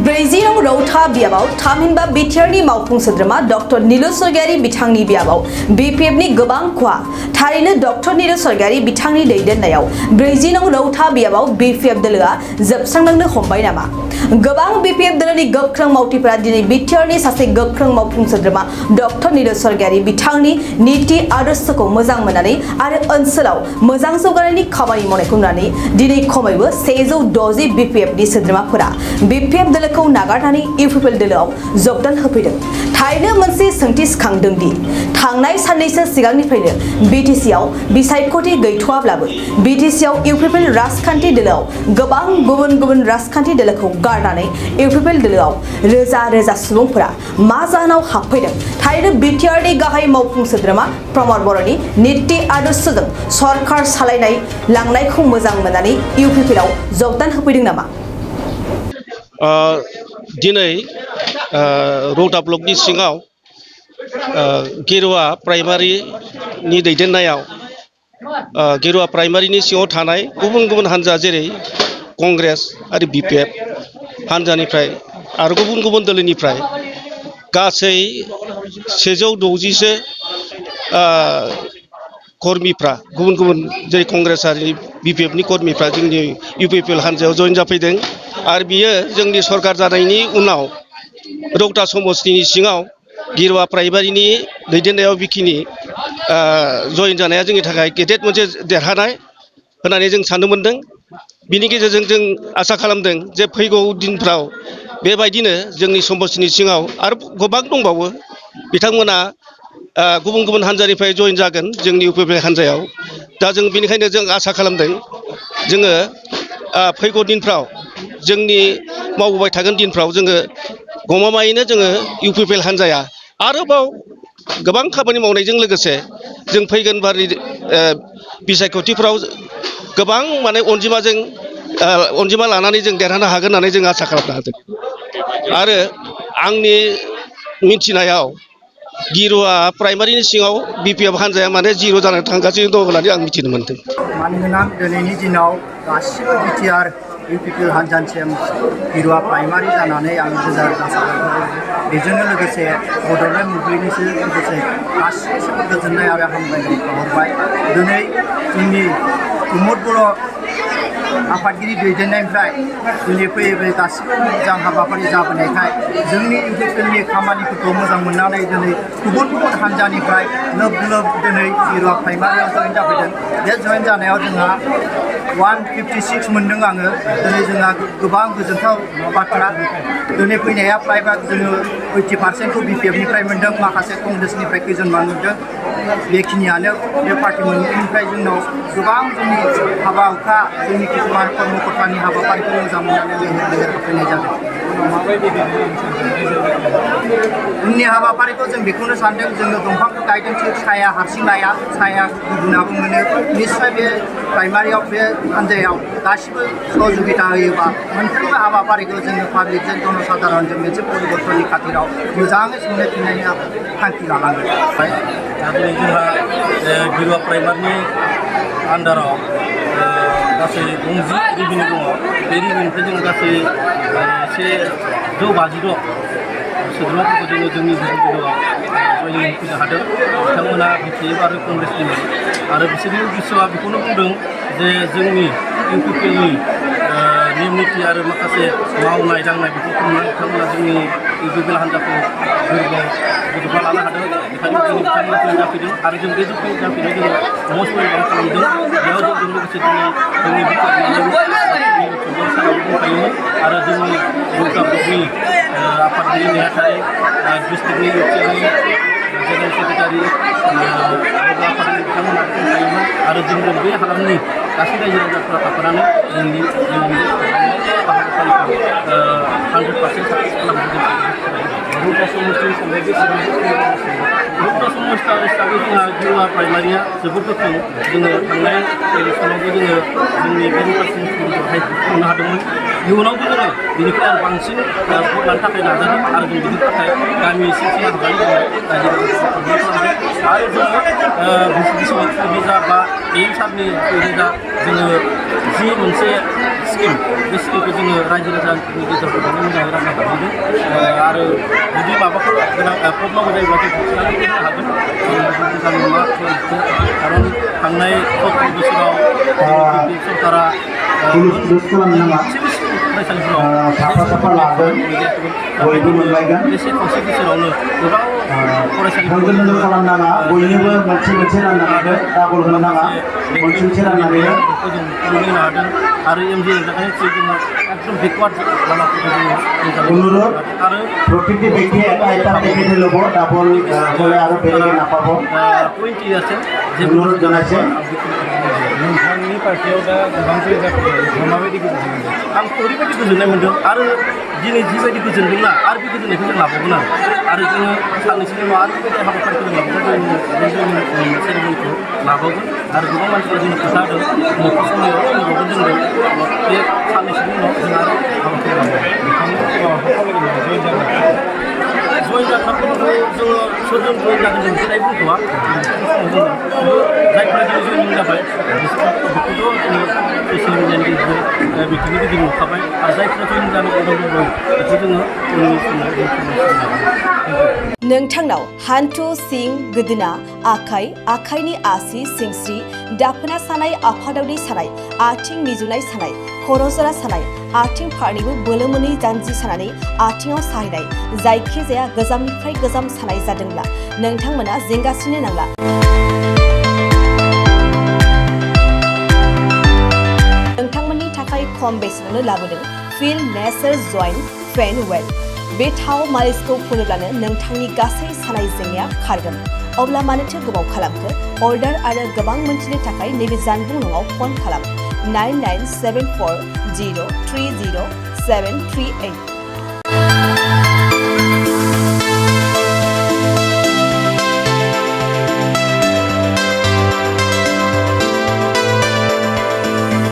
ब्रैजिनं रौथा बियाबाव थामहिनबा बिटिआरनि मावफुं सोद्रोमा डॉक्टर नीलु स्वर्गियारी बिथांनि बियाबाव बिपिएफनि गोबां खहा थारैनो डॉक्टर नीलु स्वर्गियारी बिथांनि दैदेननायाव ब्रैजिनं रौथा बियाबाव बिपिएफ दोलोआ जोबस्रांलांनो हमबाय नामा गोबां बिपिएफ दोलोनि गोख्रों मावथिफोरा दिनै बिटिआरनि सासे गोख्रों मावफुं सोद्रोमा डॉक्टर नीलु स्वर्गियारी बिथांनि नीति आदर्शखौ मोजां मोननानै आरो ओनसोलाव मोजां जौगानायनि खामानि मावनायखौ नुनानै दिनै खमैबो 160 बिपिएफनि सोद्रोमाफोरा बिपिएफ दोलोखौ नागारनानै इउपिपिएल दोलोआव जगदान होफैदों थारैनो मोनसे सोंथि सिखांदों दि थांनाय साननैसो सिगांनिफ्रायनो बिटिसिआव बिसायख'थि गैथ'वाब्लाबो बिटिसिआव इउपिपिएल राजखान्थि दोलोआव गोबां गुबुन गुबुन राजखान्थि दोलोखौ गारनानै इउपिपिएल दोलोआव रोजा रोजा सुबुंफोरा मा जाहोनाव हाबफैदों थारैनो बिटिआरनि गाहाय मावफुं सोद्रोमा प्रमद बर'नि नीति आदर्शजों सरकार सालायनाय लांनायखौ मोजां मोननानै इउपिपिएलआव जगदान होफैदों नामा दिनै रौता ब्लकनि सिङाव गेरुवा प्राइमारिनि दैदेननायाव गेरुवा प्राइमारिनि सिङाव थानाय गुबुन गुबुन हान्जा जेरै कंग्रेस आरो बिपिएफ हान्जानिफ्राय आरो गुबुन गुबुन दोलोनिफ्राय गासै 160सो कर्मिफ्रा गुबुन गुबुन जेरै कंग्रेस आरो बिपिएफनि कर्मिफ्रा जोंनि इउपिपिएल हान्जायाव जइन जाफैदों आरो बियो जोंनि सरकार जानायनि उनाव रौता समस्तिनि सिङाव गेरुवा प्राइमारिनि दैदेननायाव बिखिनि जइन जानाया जोंनि थाखाय गेदेर मोनसे देरहानाय होननानै जों साननो मोनदों बिनि गेजेरजों जों आसा खालामदों जे फैगौ दिनफ्राव बेबायदिनो जोंनि समस्तिनि सिङाव आरो गोबां दंबावो बिथांमोना गुबुन गुबुन हान्जानिफ्राय जइन जागोन जोंनि इउपिपिएल हान्जायाव दा जों बेनिखायनो जों आसा खालामदों जोङो फैगौ दिनफ्राव जोंनि मावबोबाय थागोन दिनफ्राव जोङो गमामायैनो जोङो इउपिपिएल हान्जाया आरोबाव गोबां खामानि मावनायजों लोगोसे जों फैगोन बारनि बिसायख'थिफ्राव गोबां माने अनजिमा लानानै जों देरहानो हागोन होननानै जों आसा खालामनो हादों आरो आंनि मिथिनायाव गेरुवा प्राइमारिनि सिङाव बिपिएफ हान्जाया माने जिर' जानानै थांगासिनो दं होननानै आं मिथिनो मोनदों मानोना दिनैनि दिनाव गासिबो बिटिआर इउपिपिएल हान्जानिसिम गेरुवा प्राइमारि जानानै आं रोजा रोजा साबायखर बेजोंनो लोगोसे बड'लेण्ड मुभमेन्टनिसो लोगोसे गासिबो गोजोननाय आरो हामलायनाय बावहरबाय दिनै जोंनि प्रमद बर' आफादगिरि दैदेननायनिफ्राय दिनै फैयै गासिबो मोजां हाबाफारि जाबोनायखाय जोंनि इउपिपिएलनि खामानिफोरखौ मोजां मोननानै दिनै गुबुन गुबुन हान्जानिफ्राय लोब लोब दिनै गेरुवा प्राइमारियाव जइन जाफैदों बे जइन जानायाव जोंहा 156 मोनदों आङो दिनै जोंहा गोबां गोजोनथाव बाथ्रा दिनै फैनाया फ्रायबा जोङो 80% बिपिएफनिफ्राय मोनदों माखासे कंग्रेसनिफ्राय खैजोन मोनदों बेखिनियानो बे पार्टि मोननैनिफ्राय जोंनाव गोबां जोंनि हाबा हुखा जोंनि किसुमान कर्मकर्तानि हाबाफारिखौ मोजां मोननानै लैहोर लैहोर होफैनाय जादों उननि हाबाफारिखौ जों बेखौनो सानदों जोङो दंफांखौ गायदों साया हारसिं लाया साया गुबुनाबो मोनो निस्सय बे प्राइमारियाव बे हान्जायाव गासिबो सहजुगिता होयोबा मोनफ्रोमबो हाबाफारिखौ जोङो पाब्लिकजों जनसाधारणजों मोनसे परिबर्तननि खाथिराव मोजाङै सोंनाय फिननायनि थांखि लानांगोन दा दिनै जोंहा गेरुवा प्राइमारिनि आन्डाराव गासै 50 रिभिनिउ दङ बे रिभिनिउनिफ्राय जों गासै 156 सोद्रोमाफोरखौ जोङो जोंनि बिजोङाव जयनिं होफैनो हादों बिथांमोना बिटिएफ आरो कंग्रेसनिमोन आरो बिसोरनि उद्देश्यआ बेखौनो बुंदों जे जोंनि इउपिपिएलनि नेम निथि आरो माखासे मावनाय दांनाय बेफोरखौ नुनानै बिथांमोना जोंनि इउपिपिएल हान्जाखौ गोरबोआव बोजबना लानो हादों बेखायनो जोंनि बिथांमोना जइन जाफैदों आरो जों बे जइन जाफैनायाव जोङो मस्ट वेलकाम खालामदों बेयाव जोंजों लोगोसे दिनै जोंनि दंखायोमोन आरो जोंनि रौता ब्लकनि आफादगिरि नेहाथारि डिस्ट्रिक्टनि इउपिपिएलनि जेनेरेल सेक्रेटारि आफादगिरि बिथांमोना दंखायोमोन आरो जोंजों बे हालामनि गासै रायजो राजाफोरा थाफानानै जोंनि बाहागोफारिखौ 100% साक्सेस खालामनो रौता समस्ति हिसाबै रौता समस्ति हिसाबै जोंहा गेरुवा प्राइमारिया जोबोद गोख्रों जोङो थांनाय इलेक्सनावबो जोङो जोंनि बे रौता समस्तिखौहाय खुंनो हादोंमोन इयुनावबो जोङो बेनिफ्राय आरो बांसिन भट लानो थाखाय नाजादों आरो जों बिनि थाखाय गामि सिं हाबनानै जोङो रायजो राजाफोरखौ आरो जोङो बिसि जा बा एम सारनि जा जोङो जि मोनसे स्किम बे स्किमखौ जोङो रायजो राजानि गेजेराव मोजाङै रानना हरदों आरो जुदि माबाफोर गोनां प्रब्लेम जायोब्ला जों खिन्थानानै होनो हागोन मोजां नङा खारन थांनाय 17 बोसोराव जोंनि सरकारा साफा लागोन बयबो मोनलायगोन एसे खावसे बोसोरावनो गोबां होंगो दोंगो खालामनाङा बयनोबो मोनसे राननानै डाबल होनो नाङा मोनसे राननानै बेखौ जों होनो हादों आरो एमजि एलाकानि जोङो एकदम बेकवार्ड लामाफोरखौ जोङो অনুরোধ आरो প্রত্যেকটি ব্যক্তি এটা প্যাকেটে লব ডাবল হলে আরো বেড়ে না পাবো 20 আছে যে অনুরোধ জানাইছে नोंथांनि पार्टियाव दा गोबां जायगाफोर दं माबायदि गोजोननाय मोनदों आं ओरैबायदि गोजोननाय मोनदों आरो दिनै जिबायदि गोजोनदोंना आरो बे गोजोननायखौ जों लाबावगोन आरो जोङो साननैसोनि उनाव आरो बेबायदि हाबाफारिखौ जों लाबावगोन जोंनि सेरेमनिखौ लाबावगोन आरो गोबां मानसिफ्रा जोंनो खोथा होदों न'खर समायाव फैबावगोन जोंनो बे साननैसोनि उनाव जों आरो हाबाफारि लाबावगोन जयन जाग्राफोरखौ जोङो सोरजों जयन जागोन जों बेखौ बुंथ'वा जायफोरा जों जयनिं जाबाय बेखौथ' जोङो ससियेल मिडियानि गेजेरजों बिथिंनि गेजेरजों नुखाबाय आरो जायफोरा जयनिं जानो गोनां दङ बेखौ जोङो उननि समाव नोंथांनाव हान्थु सिं गोदोना आखाइनि आसि सिंस्रि दाफोना सानाय आफादावनि सानाय आथिं मिजुनाय सानाय खर' जरा सानाय आथिं फारनैबो बोलो मोनै जानजि सानानै आथिङाव साहैनाय जायखिजाया गोजामनिफ्राय गोजाम सानाय जादोंब्ला नोंथांमोना जिंगासिनो नांला नोंथांमोननि थाखाय खम बेसेनावनो लाबोदों फिल नेचार जइन्ट फेन वेल बे थाव मालिसखौ फुनोब्लानो नोंथांनि गासै सानाय जेंनाया खारगोन अब्ला मानोथो गोबाव खालामखो अर्डार आरो गोबां मोनथिनो थाखाय नैबे जानबुं नङाव फन खालाम 9974030738